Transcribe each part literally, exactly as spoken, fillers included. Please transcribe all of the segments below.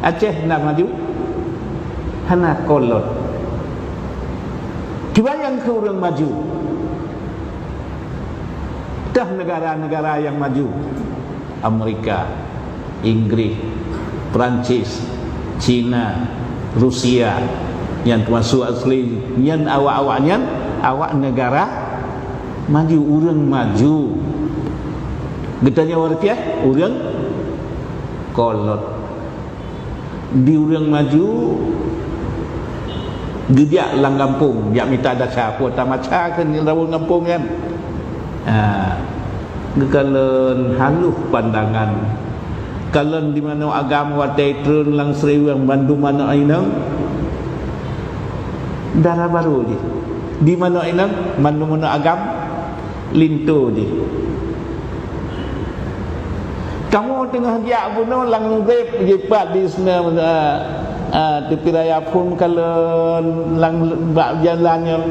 Aceh na maju? Hana, kolot. Kiban nyang keu ureuëng maju? Tah negara-negara nyang maju, Amerika, Inggris, Perancis, Cina, Rusia, nyang teumasuk asli nyan, awak-awak nyan, awak negara maju, ureuëng maju. Geutanyoe ureuëng piah, ureuëng kolot. Di ureuëng maju geujak lam gampông, jak mita dasha, peue tamacha keu ureuëng gampông nyan. Ha, geukalon haloh pandangan. Kalon di manoe agam watée treun lam Seriweng bandum manoe inong, dara barô jih. Di manoe inong bandum manoe agam linto jih. Kamoe teungoh jak bunoe lam Maghrib jipat di sana, eh, eh, tepi raya phon kalon lam bak jalan nyan.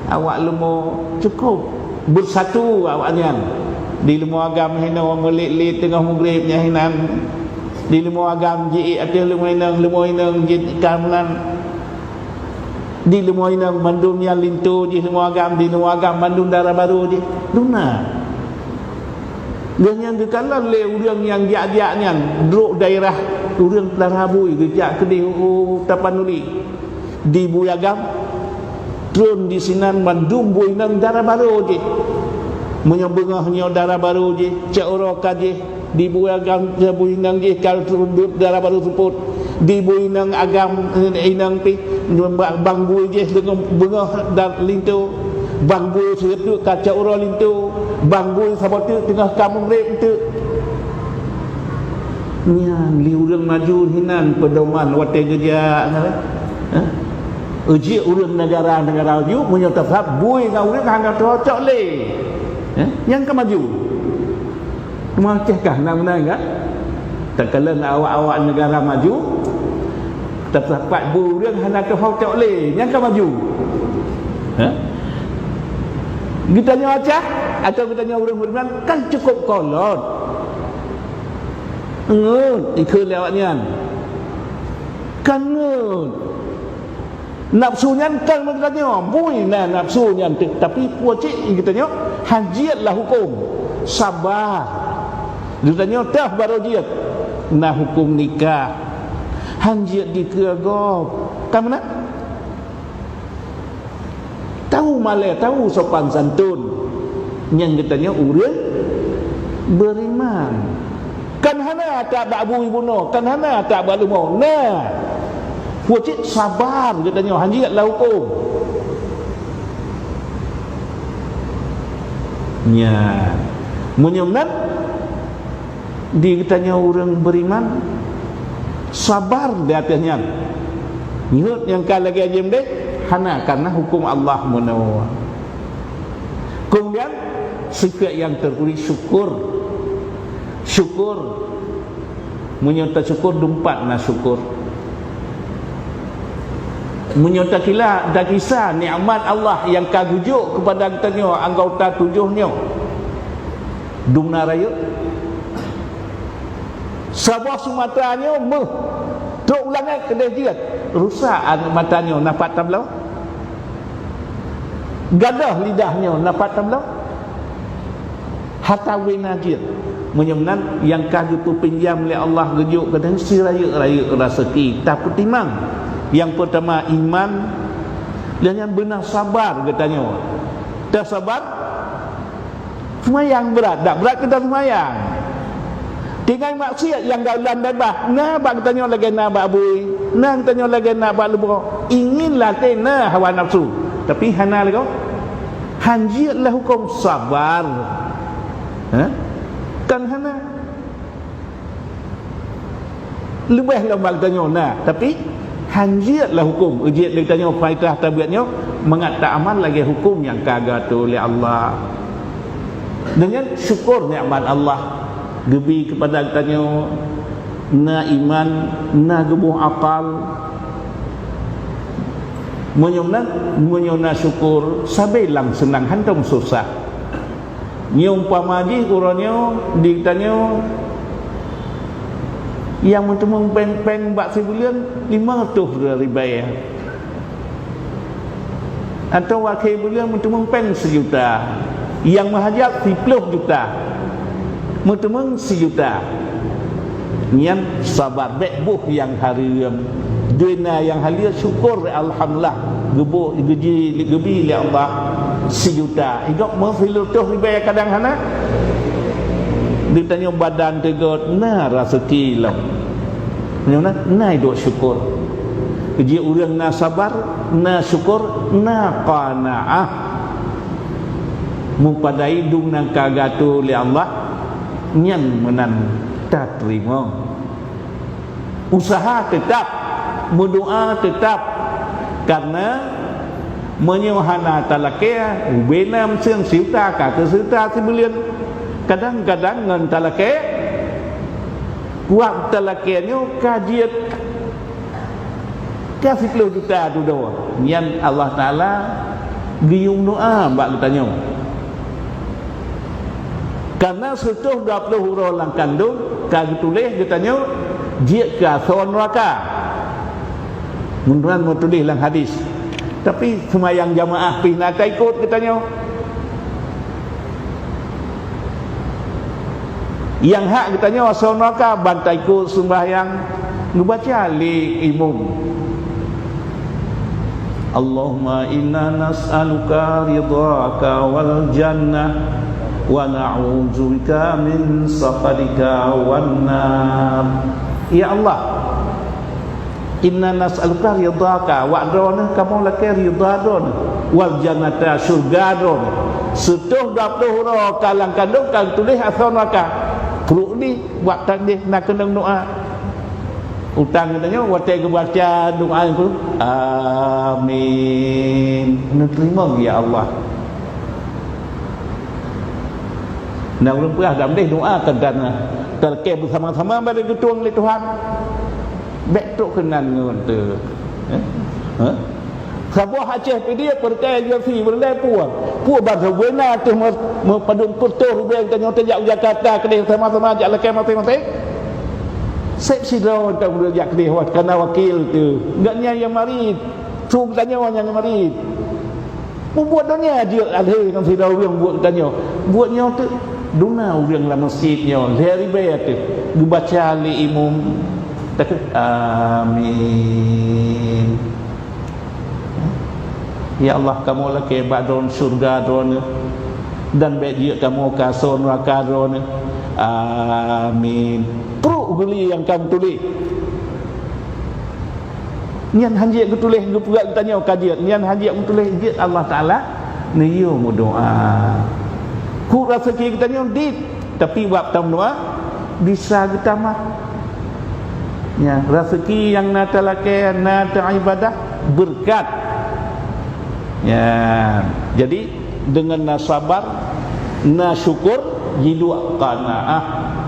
Awak leumo cukup beusatu awaknyan. Di leumo agam hinoe meulet-let teungoh Maghrib nyan hinan. Di leumo agam jiék ateueh leumo inong, leumo inong jih ka meunan. Di leumo inong bandum nyan linto jih leumo agam, di leumo agam bandum dara barô jih. Duna. Lheueh nyan geukalon lé ureuëng nyang jak-jak nyan, droe daerah ureuëng Peulana Bui geujak keudeh u Tapanuli. Di bui agam, treun di sinan mandum bui inong dara barô jih. Meunyoe beungoh nyoe dara barô jih, cot uroe ka jih, di bui agam, bui inong jih ka treun dara barô seupôt. Di bui inong agam, inong pih, bang bui jih deungon beungoh dan linto. Bang bui sireutôk ka cot uroe linto. Bang bui saboh teuk teungoh ka Maghrib teuk. Nyan lé ureuëng maju hinan peudoman watée geujak, ha? Uji ureuëng negara-negara maju meunyoe teusab bui ngon ureuëng hana cocok lé. Ha? Nyang ka maju. Maceh kah na meunan kan? Takalon awak-awak negara maju, teusapat bui ureuëng hana cocok lé, nyang ka maju. Ha? Geutanyoe Aceh atau geutanyoe ureuëng beriman kan cukup kolot. Ngeut ikheun lé awak nyan. Kan ngeut. Nafsu nyan kan geutanyoe, bui na nafsu nyan, tapi peue cit geutanyoe, hanjeuet lah huköm. Sabar. Geutanyoe teuh barô jeuet. Na huköm nikah. Hanjeuet dikeue gob. Kan meunan? Tahu malée, tahu sopan santun. Nyang geutanyoe ureuëng beriman. Kan hana that bak bui bunoe, kan hana that bak leumo. Na. Peue cit sabar geutanyoe hanjeuet lah huköm. Nyan. Meunyoe meunan, di geutanyoe ureuëng beriman, sabar di ateueh nyan. Nyoe nyang ka lagée jeuem deh, hana karena huköm Allah meunoe. Kemudian, sifat nyang terpuji syukur. Syukur. Meunyoe tasyukur dumpat na syukur. Meunyoe takila, takisa nikmat Allah nyang ka geujok kepada geutanyoe anggota tujoh nyoe. Dum na rayeuk. Saboh sumata nyoe meuh. Trok u langét keudeh jeuet. Rusak aneuk mata nyoe na pat tabloe. Gadoh lidah nyoe na pat tabloe. Hata wina jeuet. Meunyoe meunan, nyang ka geupeupinjam lé Allah geujok keunan si rayeuk-rayeuk raseuki. Tapeutimang. Nyang peutama iman, dan nyang beuna sabar geutanyoe. Tasabar, Seumayang brat, dak brat keu taseumayang. Tinggai maksiat nyang gaulan beubaih, na bak geutanyoe lagée na bak bui, na geutanyoe lagée na bak leumo. Ingin latée na hawa nafsu, tapi hana lagée. Hanjeuet lah huköm sabar. Ha? Kan hana. Leubeh lom bak geutanyoe na, tapi hanjeuet lah huköm. Ujiet lé geutanyoe paitah tabiat nyoe mangat taamal lagée huköm nyang ka geuatoe lé Allah. Deungon syukur nikmat Allah geubi keupada geutanyoe, na iman, na geuboh akal. Meunyoe meunan, meunyoe na syukur, sabe lam seunang hantom susah. Nyoe umpama jih uroe nyoe di geutanyoe Nyang meuteumeung péng-péng bak sibuleuen lima reutôh ribèe. Atawa akhé buleuen meuteumeung péng sijuta. Nyang meuhajat siploh juta. Meuteumeung sijuta. Nyan sabar, bèk boh nyang hareuem. Deuh na nyang haleue syukur, alhamdulillah, geuboh, geuji, geubi lé Allah sijuta. Ingat meusireutôh ribèe kadang hana. Di tanyoe badan teugot na raseuki lom. Nyoe na, na iduek syukur. Jih ureueng na sabar, na syukur, na qanaah. Meupadai dum nyang ka geuatoe lé Allah, nyan meunan tateurimong. Useuha teutab, meudoa teutab. Kareuna meunyoe hana talakèe, ubé na meuseueng sijuta ka keu sijuta sibuleuen. Kadang-kadang ngon talakèe, kuat talakèe nyoe ka jeuet ka siploh juta dudoe. Nyan Allah Taala geuyue doa bak geutanyoe. Kareuna seutoh dua ploh uroe lam kandong ka geutuléh geutanyoe jeuet keu asoe neuraka. Meunurot meutuléh lam hadis. Tapi seumayang jamaah pih na taikot geutanyoe. Nyang hak geutanyoe asoe neuraka ban taikot seumbahyang geubaca lé imum. Allahumma inna nas'aluka ridhaka wal jannah wa na'udzubika min sakhatika wan nar. Ya Allah, inna nas'aluka ridhaka, bak Droeneuh kamoe lakèe ridha Droeneuh, wal jannata, syeuruga Droeneuh. Seutoh dua ploh uroe ka lam kandong ka geutuléh asoe neuraka. Pruet ni bak takdeh na keunong doa. Utang geutanyoe watèe geubaca doa nyan, amin. Neuteurimong ya Allah. Na ureueng peugah, "Dam deh doa keu gata, talakèe beusama-sama bari geutueng lé Tuhan." Bèk trok keunan ngon teu. Eh? Hah? Saboh Aceh Pidie, Peureukai, G L C, Beureulee, peue? Peue ban saboh na teuh meu-, meupadum peuet ribèe geutanyoe tajak u Jakarta keudeh sama-sama jak lakèe maséng-maséng? Seb sidroe geutanyoe jak keudeh, wah, kana wakil teuh. Gobnyan nyang marit. Su geutanyoe nyang marit. Mubuet donya jeuet alhé ngon sidroe ureueng buet geutanyoe. Buet nyoe teuh duna ureueng lam meuseujid nyoe, lhèe ribèe teuh. Geubaca lé imum, takheun, "Amin." Ya Allah, kamoe lakèe bak Droeneuh syeuruga Droeneuh, dan bèk jeuet kamoe keu asoe neuraka Droeneuh. Amin. Pruet geuli nyang ka meutuléh. Nyan hanjeuet geutuléh, geupeugah geutanyoe ka jeuet. Nyan hanjeuet meutuléh, jeuet Allah Taala neuyue meudoa. Keu raseuki geutanyoe dit, tapi bak tameudoa bisa geutamah. Ya, raseuki nyang na talakèe, na taibadah, beureukat. Ya, jadi deungon na sabar, na syukur, jiduek qanaah,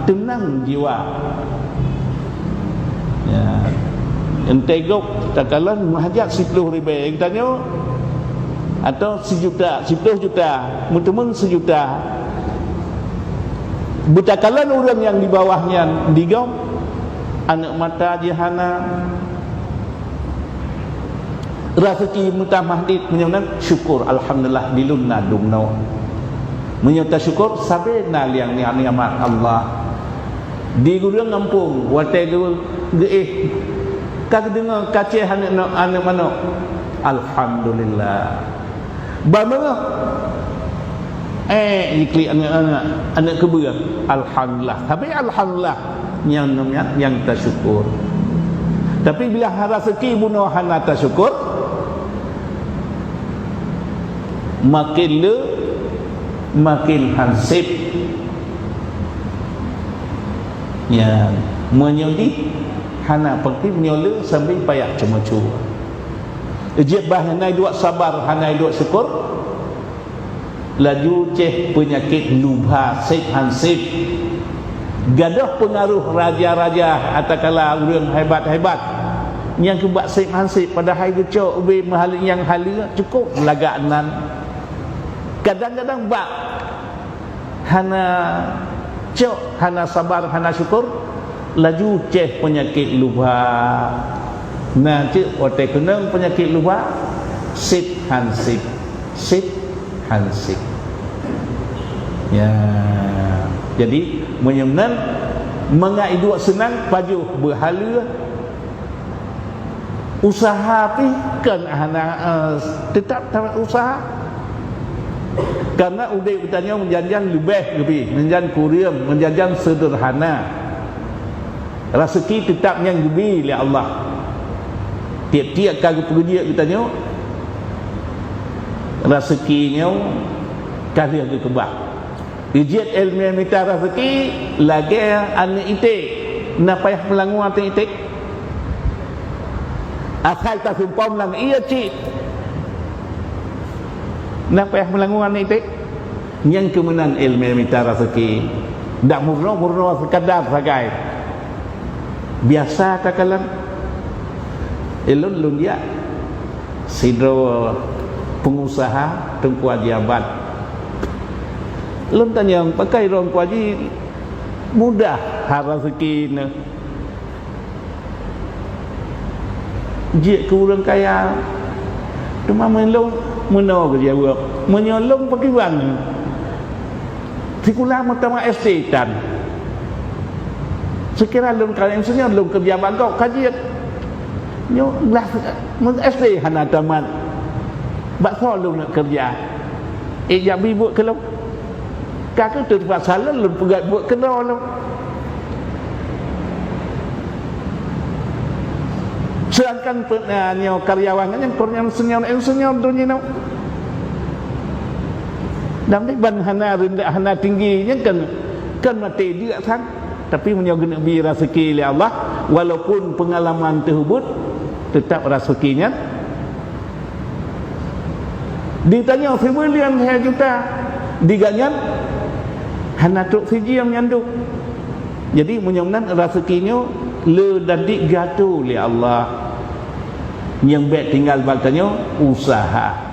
teunang jiwa. Ya. Enteuk gob takalon meuhajat siploh ribèe geutanyoe, atau sijuta, siploh juta, meuteumeung sijuta. Beutakalon ureueng nyang di bawah nyan, di gob, aneuk mata jih hana, raseuki meutamah dit, meunyoe nan syukur, alhamdulillah, di lôn na dumnoe. Meunyoe tasyukur, sabe na liang nikmat Allah. Di gureueng gampông, watèe geu-, geuéh, ka geudeungoe kacéh aneuk no-, aneuk manok, alhamdulillah. Ban beungoh, eh, jiklik aneuk-aneuk, aneuk keubeue, alhamdulillah. Sabe alhamdulillah. Nyang, nyang, nyang tasyukur. Tapi bila ha-, raseuki bunoe hana tasyukur, makin le, makin hansép. Ya, meunyoe di hana peuti, meunyoe le sambil payah ceumeucue. Jeuet bah hana duek sabar, hana duek syukur. Laju ceh peunyakét lubha sép hansép. Gadôh peungaroh raja-raja, atakala ureueng hebat-hebat nyang keubak sép hansép, padahai geucok ubé meuhaleue nyang haleue cukôp lagak nan. Kadang-kadang bak hana cok, hana sabar, hana syukur, Laju ceh peunyakét luba. Na cit watée keunong peunyakét luba, sép han sép, sép han sép. Ya. Jadi, meunyoe meunan, mangat iduek seunang, pajoh beuhaleue, usaha pih kan hana, eh, teutap ta-, usaha. Karena udeb geutanyoe meujan-jan leubeh geubi, meujan kureueng, meujan-jan seudeurhana. Raseuki teutap nyan geubi lé Allah. Tiep-tiep ka geupeujeuet geutanyoe, raseuki nyoe ka lheueh geukeubah. Ijeuet ileumé mita raseuki lagée aneuëk iték, na payah meulangue ateueh iték. Asai tasumpom lam ié cit, na payah meulangue aneuëk iték. Nyang keumeunan ileumé mita raseuki, dak meurunoe-meurunoe seukadar sagai. Biasa takalon. Ilôn lôn jak sidroe peungusaha Teungku Haji Aban. Lôn tanyong, "Pakon droe Teungku Haji mudah ha raseuki neuh?" Jeuet keu ureuëng kaya. Teuma meulôn meunoe geujaweueb, "Meunyoe lôn pakriban sikula meutamah S D tan, seukira lôn ka insinyur, lôn keureuja bak gob ka jeuet. Nyoe glah S D hana tamat, bak soe lôn neuk keureuja? Ék jak bri buet keu lôn." Ka kheueh teupaksa lôn, lôn peugét buet keudroe lôn. Seudangkan pe-, eh, nyoe karyawan nyan kon nyang senior-senior donya nyoe. Dan ban hana rendah, hana tinggi, nyan kan, kan maté deuk sang. Tapi meunyoe geuneuk bri raseuki lé Allah, walaupun peungalaman teuh ubit, teutap raseuki nyan Ditanyoe sibuleuen lhée juta, di gobnyan hana trok sijeuem nyang dum. Jadi, meunyoe meunan raseuki nyoe le dan di geuatoe lé Allah. Nyang bék tinggai bak tanyoe usaha.